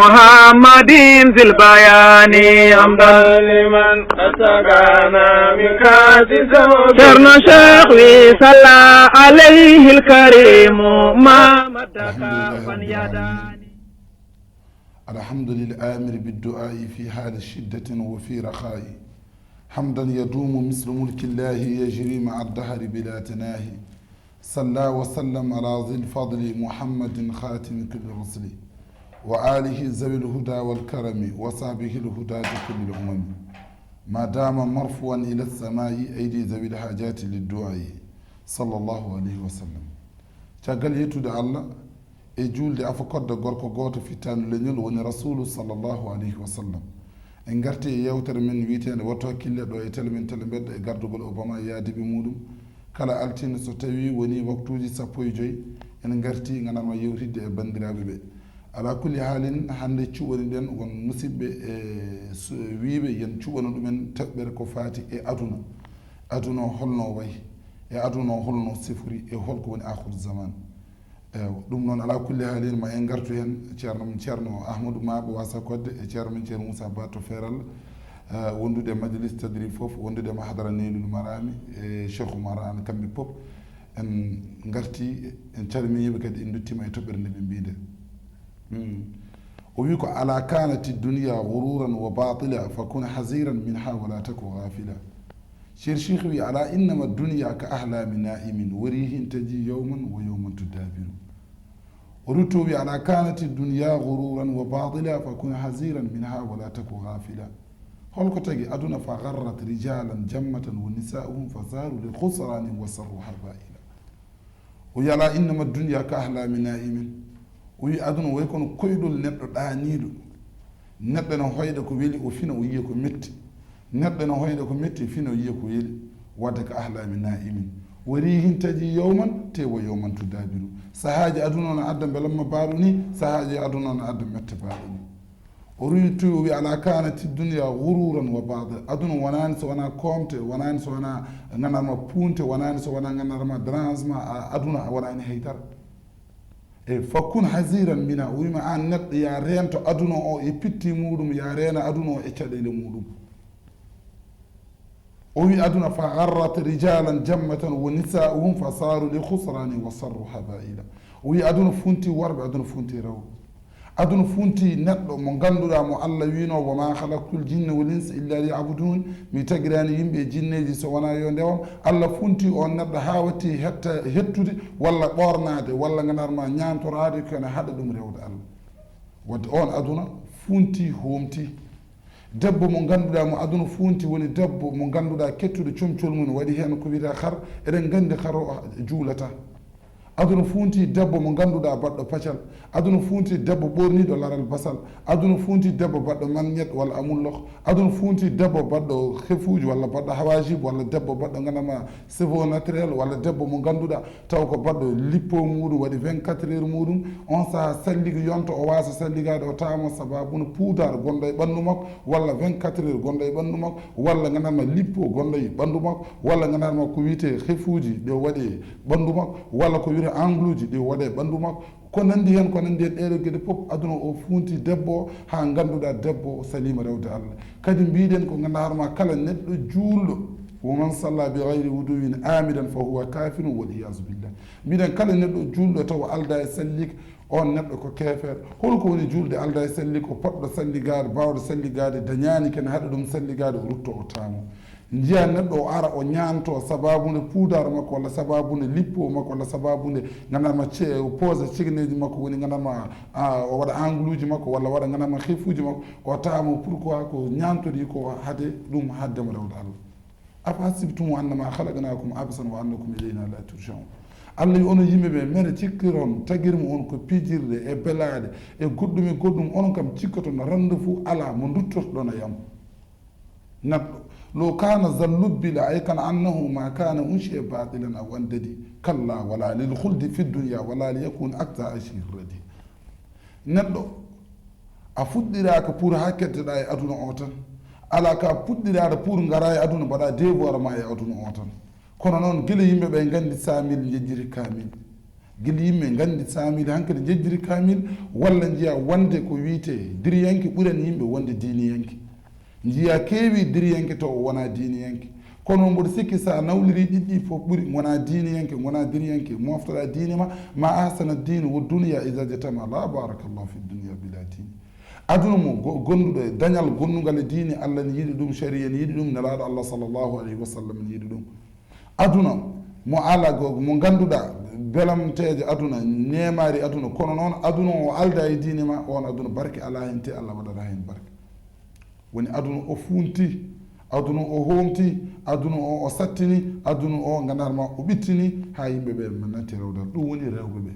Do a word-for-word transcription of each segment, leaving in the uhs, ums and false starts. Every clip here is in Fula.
محمد ذي البيان. حمدا لمن أسقانا من كأس ذوق. Ceerno Cheikh wi صلى عليه الكريم ما مد كفا يداني. الحمد للآمر بالدعاء في حال شدة وفي رخاء. حمدا يدوم مثل ملك الله يجري مع الدهر بلا تناهي. صلى وسلم على ذي الفضل محمد خاتم كل رسل. وآله ذوي الهدى والكرم وصحبه الهداة كل الأمم. ما دام مرفوعا إلى السماء أيدي ذوي الحاجات للدعاء. صلى الله عليه وسلم. Caggal yettude Allah e juulde afa kodda gorko gooto fittaandu leñol woni Rasuulu sallallahu alayhi wa sallam. En ngarti e yewtere men wiyeteende Wattu Hakkille ɗo e tele men Tele Mbedda e gardugol Obama e yaadiiɓe muuɗum. Kala altine so tawii wonii waktuuji sappo e joy, en ngarti nganama yewtidde e banndiraaɓe ɓe. Alaa kulli haalin, hannde cuɓaniɗen won musiɗɓe e su-, wiiɓe yen cuɓano ɗumen toɓɓere ko faati e aduna. Aduna o holno wayi, e aduna o holno sifori, e holko woni aakhiru zaman. Eewa, ɗum noon, alaa kulli haalin, ma en ngartu heen, ceerno men, ceerno Ahmadou Maabo Wasa Kodde, e ceerno men, ceerno Moussa Ba to Feeral, eh, wondude e majalis tadri fof, wondude e mahadara Neylul Marami, e Cheikh Oumar Anne, kamɓe fof en ngarti, en calminiiɓe kadi, en nduttiima e toɓɓere nde ɓe mbiide. Hmm. O wi ko, "ألا كانت الدنيا غرورا وباطلا فكن حذرا منها ولا تك غافلا." Ceerno Cheikh wi, "ألا إنما الدنيا كأحلام نائم وريح تجيء يوما ويوما تدابر." O rutti o wi, "ألا كانت الدنيا غرورا وباطلا فكن حذرا منها ولا تك غافلا." Holko tagi aduna? "فغرت رجالا جمة ونساؤهم فصاروا للخسران وصاروا هبائلا." O wi, "ألا إنما الدنيا كأحلام نائم." O wi, "Aduna way kono koyɗol neɗɗo ɗaaniiɗo. Neɗɗo ene hoyɗa ko weli, o fina, o yiya ko metti. Neɗɗo ene hoyɗa ko metti, fina, o yiya ko weli. Wadde كأحلام نائم. وريح تجيء يوما, te ويوما تدابر." Sahaaji aduna o ne adda mbelamma baaɗo ni, sahaaji aduna o ne adda mette baaɗo ni. O rutti o wi, "ألا كانت الدنيا غرورا وباطلا." Aduna wonaani so wonaa koomte, wonaani so wonaa nganarma puunte, wonaani so wonaa nganarma dérangement, a-, aduna a wonaani haydara. E, "فكن حذرا منها." O wi ma, aan neɗɗo, ya reento aduna o e pitti muuɗum, ya reena aduna o e caɗeele muuɗum. O wi, "Aduna فغرت رجالا جمة ونساؤهم فصاروا للخسران وصاروا هبائلا." O wi, "Aduna funti worɓe, aduna funti rewɓe. Aduna funti neɗɗo mo ngannduɗaa, mo Allah wiino, وما خلقت الجن والإنس إلا ليعبدون." Mi tagiraani yimɓe e jinneeji so wonaa yo ndewam. Allah funti on neɗɗo haa watti hetta, hettude walla ɓoornaade walla nganarma ñaantoraade ko ene haɗa ɗum rewde Allah. Wadde on aduna funti, hoomti. Debbo mo ngannduɗaa mo aduna funti woni debbo mo ngannduɗaa kettuɗo comcol mum, waɗi heen ko wiyetee xar. Eɗen nganndi xar o juulataa. Aduna funti debbo mo ngannduɗaa baɗɗo pacal. Aduna funti debbo ɓorniiɗo laral basal. Aduna funti debbo baɗɗo manñet walla amullox. Aduna funti debbo baɗɗo xefuuji walla baɗɗo hawajib walla debbo baɗɗo nganama cheveux naturel walla debbo mo ngannduɗaa taw ko baɗɗo lippo muuɗum waɗi vingt-quatre heures muuɗum. On sahaa salligi yonta o waasa salligaade, o taamo sababu no puudar gonɗo e ɓanndu makko walla vingt-quatre heures gonɗo e ɓanndu makko walla nganarma lippo gonɗo e ɓanndu makko walla nganarma ko wiyetee xefuuji ɗe waɗi e ɓanndu makko walla ko wiyetee angluuji ɗi waɗi e ɓanndu makko. Ko nanndi heen, ko nanndi heen ɗeeɗo geɗe fof, aduna o funti debbo o haa ngannduɗaa debbo o saliima rewde Allah. Kadi mbiɗen ko ngannduɗaa hoore ma kala neɗɗo juulɗo, "ومن صلى بغير وضوء عامدا فهو كافر والعياذ بالله." Mbiɗen kala neɗɗo juulɗo tawa aldaa e salliika, on neɗɗo ko keefeero. Holko woni juulde aldaa e salliika? Ko potɗo salligaade, baawɗo salligaade, dañaani kene haɗa ɗum salligaade, o rutto o taamo. Njiya neɗɗo o ara o ñaanto sababu nde puudar makko walla sababu nde lippo makko walla sababu nde nganarma ce-, o poosa cegeneeji makko woni nganarma, a, o waɗa angluuji makko walla waɗa nganarma xefuuji makko, o taamo pourquoi ko ñaantori ko hade ɗum haddemo rewde Allah. "أفحسبتم أنما خلقناكم عبثا وأنكم إلينا لا ترجعون." Allah wi onon yimɓe ɓe, mene cikkiron tagirmi on ko pijirde e belaɗe e goɗɗum e goɗɗum, onon kam cikkoton rendez-vous alaa mo nduttotoɗon e am. Neɗɗo, "لو كان ذا اللب لأيقن أنه ما كان أنشئ باطلا أو أندد. كلا ولا للخلد في الدنيا ولا ليكون أكثر عيش ردي." Neɗɗo, a fuɗɗiraaka pour haa kettoɗaa e aduna o tan. Alaa ka puɗɗiraɗo pour ngara e aduna mbaɗa devoir ma e aduna o tan. Kono noon, gila yimɓe ɓe nganndi cent mille njejjiti kaamil. Gila yimɓe nganndi saamili hankadi njejjiri kaamil, walla njiya wonde ko wiyetee diriyanke ɓurani yimɓe wonde diiniyanke. Njiya keewi diriyanke taw o wonaa diiniyanke. Kono mboɗo sikki so a nawlirii ɗiɗi ɗii fof ɓuri, ngonaa diiniyanke, ngonaa diriyanke, moftoɗaa diine ma, ma ahsana diinu wa dunya iza jtama, la barakallahu fi dunya bila diini. Aduna mo go-, gonduɗo e dañal gonnungal e diine, Allah ne yiɗi ɗum, shari'a ne yiɗi ɗum, Nelaaɗo Allah sallallahu alayhi wa sallam ne yiɗi ɗum. Aduna mo ala go-, mo ngannduɗaa belamteejo aduna, neemaari aduna, kono noon aduna o aldaa e diine ma, oon aduna barke alaa heen, te Allah waɗataa heen barke. Woni aduna o fuunti, aduna o hoomti, aduna o, o sattini, aduna o nganndaar ma o ɓittini, haa yimɓe ɓe natti rewdal. Ɗum woni rewɓe ɓe.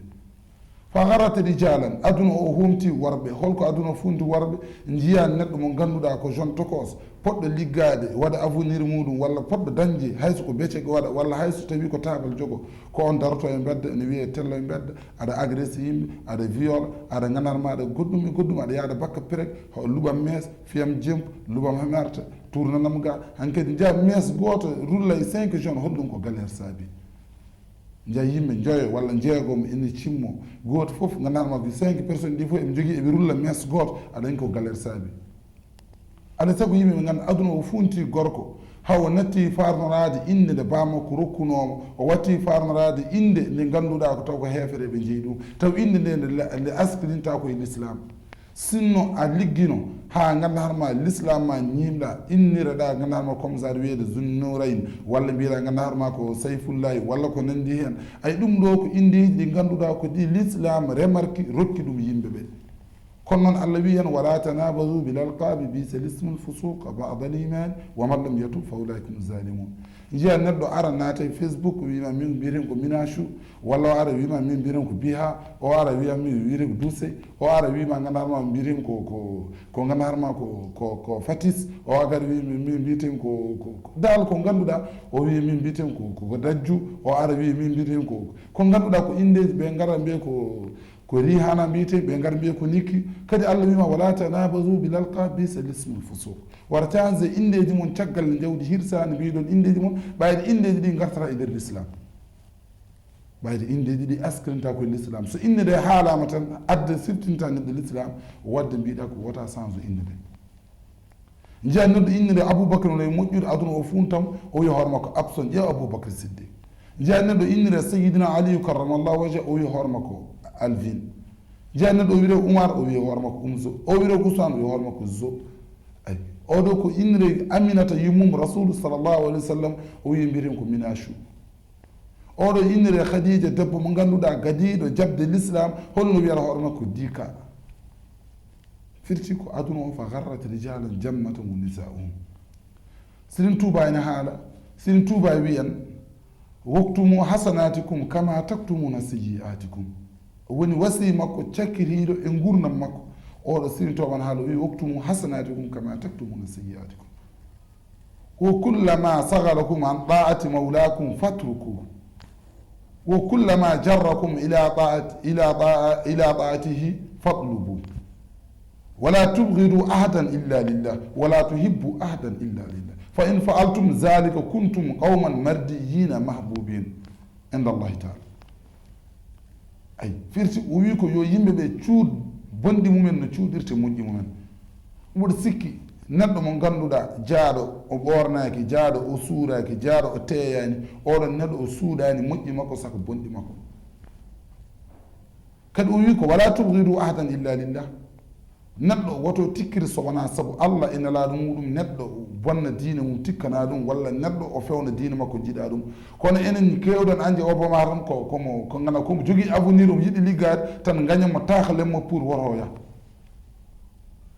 Fa gharrat rijalan, aduna o hoomti worɓe. Holko aduna fuunti worɓe? Njiya neɗɗo mo ngannduɗaa ko jeune tokos, poɗɗo liggaade, waɗa avenir muɗum, walla poɗɗo dañde, hay so ko beceke waɗa, walla hay so tawi ko taabal jogo, ko on daroto e mbedda, ene wiyee tello e mbedda, aɗa agresse yimɓe, aɗa viol, aɗa nganndaar ma, aɗa goɗɗum e goɗɗum, aɗa yaada bakka perek, ho luɓam mees, fiyam jemp, luɓam hemerte, tournanam ga. Hankadi njiya mees gooto rulla e cinq jeunes, holɗum ko galère saabi? Njiya yimɓe njoyo walla jeegom ene cimmo. Gooto fof, nganndaar ma ko cinq personnes ɗi fof eɓe njogii, eɓe rulla mees gooto, aɗa anndi ko galère saabi. Alaa sago yimɓe ɓe ngannda aduna o fuunti gorko, haa o natti farnoraade innde nde baa makko rokkunoo mo, o watti farnoraade innde nde ngannduɗaa ko taw ko heefereɓe njeyi ɗum, taw innde nde nde, nde askilinta ko e l'islam. Sinno a liggino haa nganndaar ma l'islam ma ñiimɗa, inniraɗa nganndaar ma comme ça aɗa wiyede Zunnurayn, walla mbiyeɗa nganndaar ma ko Sayfullahi, walla ko nanndi heen. Ay ɗum ɗo ko indeeji ɗi ngannduɗaa ko ɗi l'islam remarki rokki ɗum yimɓe ɓe. Kono noon Allah wiyi en, "Wala tanabazu bil alqabi, bi'sa lismul fusuq ba'da al iman, wa man lam yatub fa ulaika hum zalimun." Njiya neɗɗo ara naata e Facebook, wiima min mbiyaten ko Minachu, walla o ara wiima min mbiyaten ko Biha, o ara wiima min mbiyaten ko Duse, o ara wiima nganndaar ma mbiyaten ko, ko, ko nganndaar ma ko, ko, ko Fatis, o ara wiima min mbiyaten ko, ko, ko, dal ko ngannduɗaa, o wiima min mbiyaten ko, ko, ko Dajju, o ara wiima min mbiyaten ko, ko ngannduɗaa ko indeeji ɓe ngara mbiya ko, ko Rihana mbiyetee, ɓe ngar mbiya ko nikki. Kadi Allah wiima, "Wala tanabazu bil alqab, bi'sa lismul fusuq." Wara change indeeji mon caggal nde njawdi hirsani mbiɗon indeeji mon, ɓayde indeeji ɗi ngartata e nder l'islam. Ɓayde indeeji ɗi askirinta ko e l'islam. So innde nde haalama tan, adda siftinta neɗɗo l'islam, wadde mbiɗa ko wota change innde nde. Njiya neɗɗo innde Abubakar no e moƴƴude aduna o funtam, o wiya hoore makko Abson, ƴeew Abubakar Siddiq. Njiya neɗɗo innde Sayyidina Aliyu karramallahu wajha, o wiya hoore makko Alvin. Njiya neɗɗo o wiya Umar, o wiya hoore makko Umzo. O wiya Usman, o wiya hoore makko Zo. Ay, oɗo ko innde Aminata yummum Rasulu sallallahu alaihi wasallam, o wiya mbiyaten ko Minachu. Oɗo innde Khadija, debbo mo ngannduɗaa gadiiɗo jaɓde l'islam, holno wiyata hoore makko Dika. Firti ko aduna o, "Fa gharrat rijalan jammatan wa nisa'uhum." Sirin Tuuba ene haala, Sirin Tuuba e wiyan, "Waktumu hasanatikum kama taktumuna sayyi'atikum." Woni wasi makko cakkitiiɗo e ngurnam makko. Oɗo Sirin Tuuba ene haala, o wi, "Waktumu hasanatikum kama taktumuna sayyi'atikum." "Wa kullama saghalakum an ta'ati mawlakum fatrukuhu. Wa kullama jarrakum ila ta'ati, ila ta'a-, ila ta'atihi fatlubu. Wala tubghidu ahadan illa lillah, wala tuhibbu ahadan illa lillah. Fa in fa'altum dhalika kuntum qawman mardiyyina mahbubin inda Allahi ta'ala." Ay, firti o wi ko yo yimɓe ɓe cuud bonɗi mumen no cuuɗirte moƴƴi mumen. Mboɗo sikki neɗɗo mo ngannduɗaa jaaɗo o ɓoornaaki, jaaɗo o suuraaki, jaaɗo o teeyaani, oɗon neɗɗo o suuɗaani moƴƴi makko saka bonɗi makko. Kadi o wi ko, "Wala tubghidu ahadan illa lillah." Neɗɗo woto tikkiri so wonaa sabu Allah e Nelaaɗo muɗum, neɗɗo bonna diine mum tikkana ɗum, walla neɗɗo o fewna diine makko jiɗa ɗum. Kono enen keewɗen andi Obama tan ko, ko mo, ko ngana ko mo jogii avenir, o yiɗi liggaade tan, ngaña mo, taakalen mo pour woto o yah.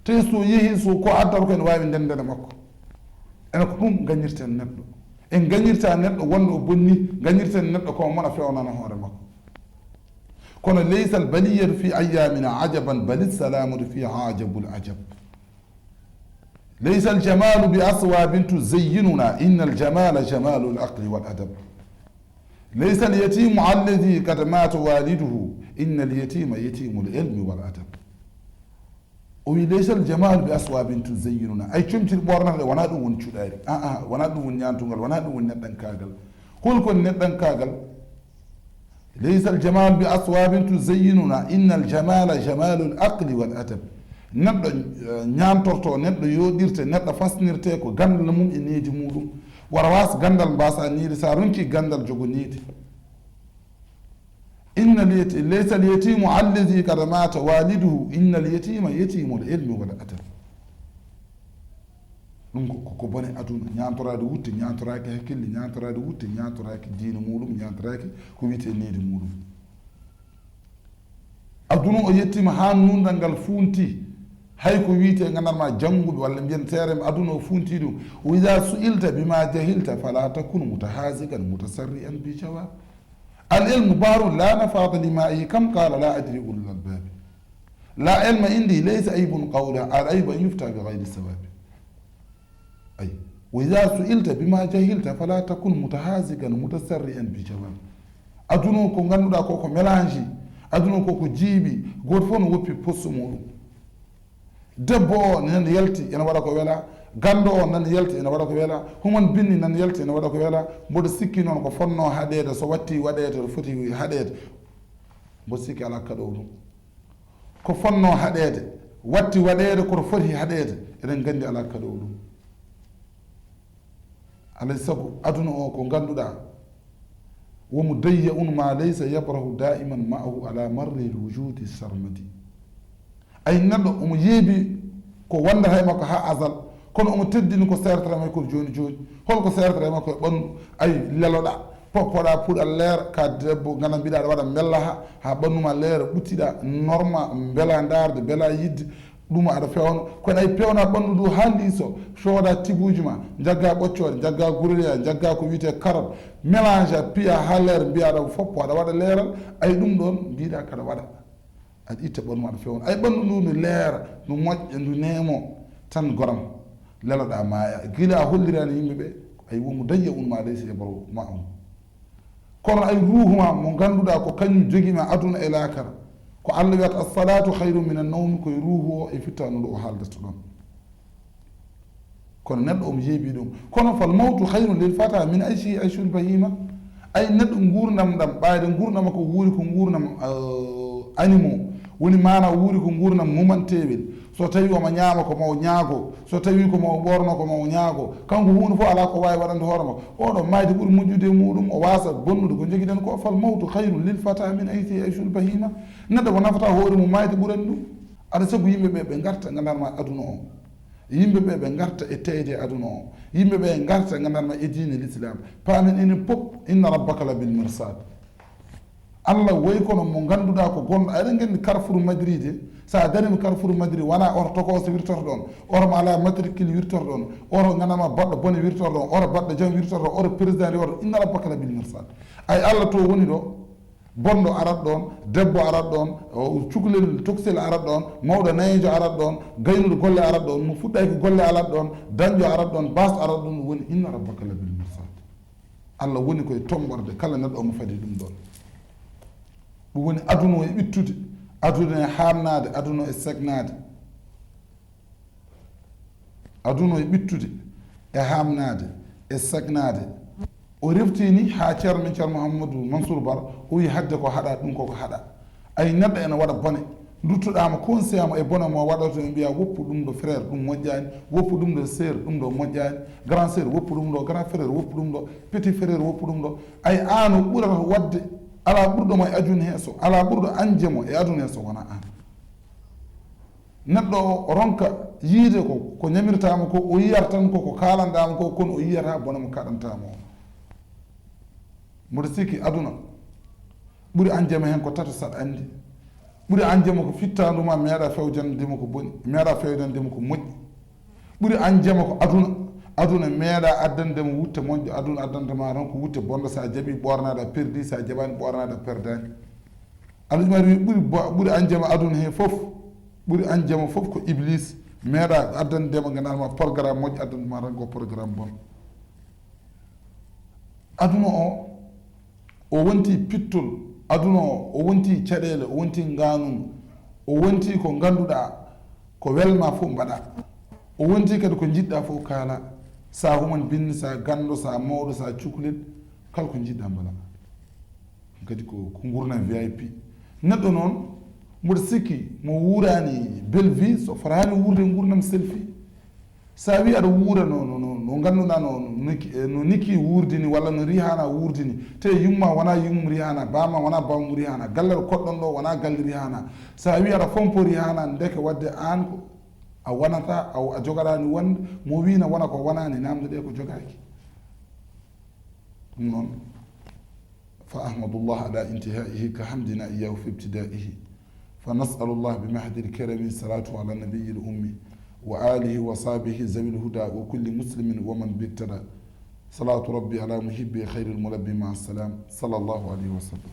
Te so yehi, so ko addata ko ene waawi ndendere makko. Ene ko ɗum ngañirten neɗɗo. En ngañirta neɗɗo wonde o bonni, ngañirten neɗɗo ko o mona fewnana hoore makko. Kono, "Laysal baliyatu fi ayyamina ajaban, balis salamatu fiha ajabul ajab. Laysal jamalu bi aswabin tuzayyinuna, innal jamala jamalul aqli wal adab. Laysal yatimu alladhi qad mata waliduhu, innal yatima yatimul ilmi wal adab." O wi, "Laysal jamalu bi aswabin tuzayyinuna." Ay, comcir ɓornata ɗe, wona ɗum woni cuɗaari. A, a, wona ɗum woni ñaantugal, wona ɗum woni neɗɗankaagal. Hol kon neɗɗankaagal? Laysa al jamal bi aswabin tuzayyinuna, inna al jamala jamalu al aqli wal adab. Neɗɗo, eh, ñaantorto, neɗɗo yooɗirte, neɗɗo fasnirte ko ganndal mum e needi muɗum. Wara was ganndal mbasa needi, sa ronki ganndal jogo needi. Inna al yati-, laysa al yatimu allazi qad mata waliduhu, inna al yatima yatimu al ilmi wal adab. Ɗum ko, ko, ko bone aduna, ñaantoraade wutte, ñaantoraaki hakkille, ñaantoraade wutte, ñaantoraaki diina muɗum, ñaantoraaki ko wiyetee needi muɗum. Aduna o yettiima haa nuunɗal ngal fuunti, hay ko wiyetee nganndanmaa jannguɓe walla mbiyen seereeɓe, aduna o fuunti ɗum. Wa iza su'ilta bima jahilta fala takun mutahazikan mutasarri'an bi jawab. Al ilmu bahrun la nafada li ma'ihi kam qala la adri ulul albabi. La ilma indi laysa aybun qawla, al aybu an yufta bi ghayri sawabi. Ay, wa iza su'ilta bima jahilta fala takun mutahazikan mutasarri'an bi jawab. Aduna o ko ngannduɗaa ko ko mélange, aduna o ko ko jiiɓi, gooto fof no woppi poste muɗum. Debbo o nana yalti ena waɗa ko wela, ganndo o nana yalti ena waɗa ko wela, human binni nana yalti ena waɗa ko wela, mboɗo sikki noon ko fonnoo haɗeede so watti waɗeede to foti haɗeede. Mboɗo sikki alaa kaɗoowo ɗum. Ko fonnoo haɗeede, watti waɗeede, koto foti haɗeede, eɗen nganndi alaa kaɗoowo ɗum. Alay sago aduna o ko ngannduɗaa, wa mudayya'un ma laysa yabrahu da'iman ma'ahu ala marri lwujudi sarmadi. Ay neɗɗo omo yeebi ko wondata e makko haa azal, kono omo teddini ko seertata e makko jooni jooni. Holko seertata e makko e ɓanndu? Ay leloɗaa, poppoɗaa puɗal leera, ka debbo ngana mbiɗa aɗa waɗa mbellaha, haa ɓanndu ma leera, ɓuttiɗaa norma, mbela ndaarde, mbela yidde, ɗum aɗa fewna. Kono ay pewnaa ɓanndu ndu haa liiso, coodaa tibuuji ma, njaggaa ɓoccooɗe, njaggaa guroriya, njaggaa ko wiyetee carotte, mélange, piya haa leera, mbiya aɗa foppo, aɗa waɗa leeral, ay ɗum ɗoon mbiɗa kaɗa waɗa. Aɗa itta ɓanndu ma, aɗa fewna. Ay ɓanndu ndu ndu leera, ndu moƴƴa, ndu neemo, tan goram, leloɗaa maaya. Gila a holliraani yimɓe ɓe, ay wa mudayya'un ma laysa yabrahu ma'ahu. Kono ay ruuhu ma mo ngannduɗaa ko kañum jogii ma aduna e laakara. Ko Allah wiyata, "As-salatu khayrun minan nawmi", koye ruuhu o e fittaandu ndu o haaldata ɗoon. Kono neɗɗo omo yeebi ɗum. Kono fal mawtu khayrun lil fata min ayshihi ayshul bahima. Ay neɗɗo nguurndam ɗam, ɓayde nguurndam ko wuuri ko nguurndam, eh, animaux. Woni maana wuuri ko nguurndam mumantewel. So tawi omo ñaama ko mo ñaago, so tawi ko mo ɓorno ko mo ñaago. Kanko huunde fof alaa ko waawi waɗande hoore makko. Oɗo maayde ɓuri moƴƴude e muɗum, o waasa bonnude ko njogiɗen ko. Fal mawtu khayrun lil fata min ayshihi ayshul bahima. Neɗɗo mo nafata hoore mum maayde ɓurani ɗum. Aɗa sabu yimɓe ɓe, ɓe ngarta nganndanma aduna o. Yimɓe ɓe, ɓe ngarta e teyde aduna o. Yimɓe ɓe ngarta nganndanma e diine l'islam. Paamen enen pop, inna rabbaka la bil mirsad. Allah woy kono mo ngannduɗaa ko gonɗo. Aɗa nganndi Carrefour Madrid, so a darima Carrefour Madrid, wona oto tokooso wirtoto ɗoon, oto mo alaa matricule wirtoto ɗoon, oto nganndanma baɗɗo bone wirtoto ɗoon, oto baɗɗo jam wirtoto ɗoon, oto président wirtoto, inna rabbaka la bil mirsad. Ay Allah to woni ɗo, bonɗo arat ɗoon, debbo arat ɗoon, o cukalel tokosel arat ɗoon, mawɗo nayeejo arat ɗoon, gaynuɗo golle arat ɗoon, mo fuɗɗaaki golle arat ɗoon, dañɗo arat ɗoon, baasɗo arat ɗoon, ɗum woni inna rabbaka la bil mirsad. Allah woni koye tommborde kala neɗɗo omo fadi ɗum ɗoon. Ɗum woni aduna o e ɓittude, aduna e haamnaade, aduna e segnaade. Aduna o e ɓittude, e haamnaade, e segnaade. O refti ni haa ceerno men Ceerno Mouhamadou Mansour Bar, o wi hadde ko haɗa, ɗum koko haɗa. Ay neɗɗo ene waɗa bone. Nduttoɗaama, conseillama e bone mo waɗata, ɓe mbiya, "Woppu ɗum ɗo frère, ɗum moƴƴaani. Woppu ɗum ɗo sœur, ɗum ɗo moƴƴaani. Grand sœur, woppu ɗum ɗo. Grand frère, woppu ɗum ɗo. Petit frère, woppu ɗum ɗo." Ay aan o ɓurata waɗde, alaa ɓurɗo mo e aduna he so, alaa ɓurɗo añde mo e aduna he so wona aan. Neɗɗo o ronka yiide ko, ko ñamirtaama ko, o yiyata tan ko, ko kaalanɗaama ko, kono o yiyata bone mo kaɗantaama o. Mboɗo sikki aduna ɓuri añde ma heen ko tato saɗa anndi. Ɓuri añde ma ko fittaandu ma meeɗa fewjande ma ko boni, meeɗa fewjande ma ko moƴƴi. Ɓuri añde ma ko aduna. Aduna meeɗa addande ma wutte moƴƴo, aduna addanta ma tan ko wutte bonɗo. Sa jaɓi ɓoornaɗa perdi, sa jaɓani ɓoornaɗa perdani. Alhaji Mari wi ɓuri bo-, ɓuri añde ma aduna he fof, ɓuri añde ma fof ko Iblis. Meeɗa addande ma ganndal ma programme moƴƴo, addanta ma tan ko programme bon. Aduna o, o wonti pittol. Aduna o, o wonti caɗeele, o wonti nganum, o wonti ko ngannduɗaa ko welma fof mbaɗa. O wonti kadi ko njiɗɗa fof kaala. Sa human binni, sa ganndo, sa mawɗo, sa cukalel, kala ko njiɗɗa mbaɗa. Kadi ko ko ngurnam V I P. Neɗɗo noon, mboɗo sikki mo wuuraani belle vie, so fotaani wuurde ngurnam selfie. So a wi aɗa wuura no, no, no, no ngannduɗaa no, no Nikki, eh, no Nikki wuurdini walla no Rihanna wuurdini, te yumma wonaa yummum Rihanna, baama wonaa baamum Rihanna, galle ɗo koɗɗon ɗo wonaa galle Rihanna. So a wi aɗa fompo Rihanna, ndeke waɗde aan ko a wonata, a, a jogataani wonde, mo wi na wona ko wonaani, naamnde ɗe ko jogaaki. Ɗum noon, فأحمد الله على انتهائه كحمدنا إياه في ابتدائه. فنسأل الله بمحض الكرم صلاة على النبي الأمي وآله وصحبه ذوي الهدى وكل مسلم ومن به اهتدى. صلاة ربي على محبي خير المربي مع السلام. صلى الله عليه وسلم.